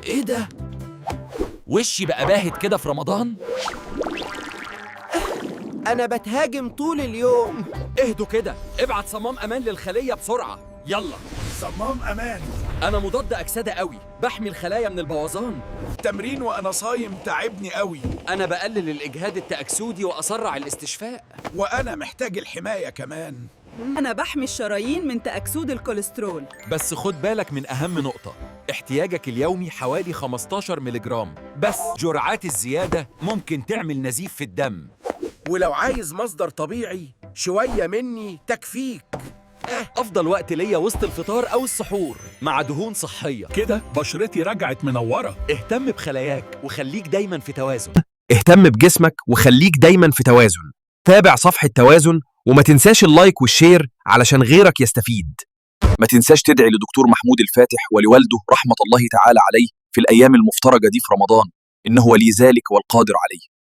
ايه ده؟ وشي بقى باهت كده في رمضان؟ أنا بتهاجم طول اليوم. اهدوا كده، ابعت صمام امان للخلية بسرعة. يلا. صمام امان. انا مضاد اكسدة قوي، بحمي الخلايا من البوظان. تمرين وانا صايم تعبني قوي. انا بقلل الاجهاد التأكسدي واسرع الاستشفاء. وانا محتاج الحماية كمان. أنا بحمي الشرايين من تأكسد الكوليسترول. بس خد بالك من اهم نقطة، احتياجك اليومي حوالي 15 ملغرام بس. جرعات الزيادة ممكن تعمل نزيف في الدم. ولو عايز مصدر طبيعي شوية مني تكفيك. افضل وقت ليا وسط الفطار او السحور مع دهون صحية. كده بشرتي رجعت منورة. اهتم بخلاياك وخليك دايما في توازن. اهتم بجسمك وخليك دايما في توازن. تابع صفحة توازن وما تنساش ال like وال share علشان غيرك يستفيد. ما تنساش تدعي لدكتور محمود الفاتح ولوالده رحمة الله تعالى عليه في الأيام المفترجة دي في رمضان، إنه ولي ذلك والقادر عليه.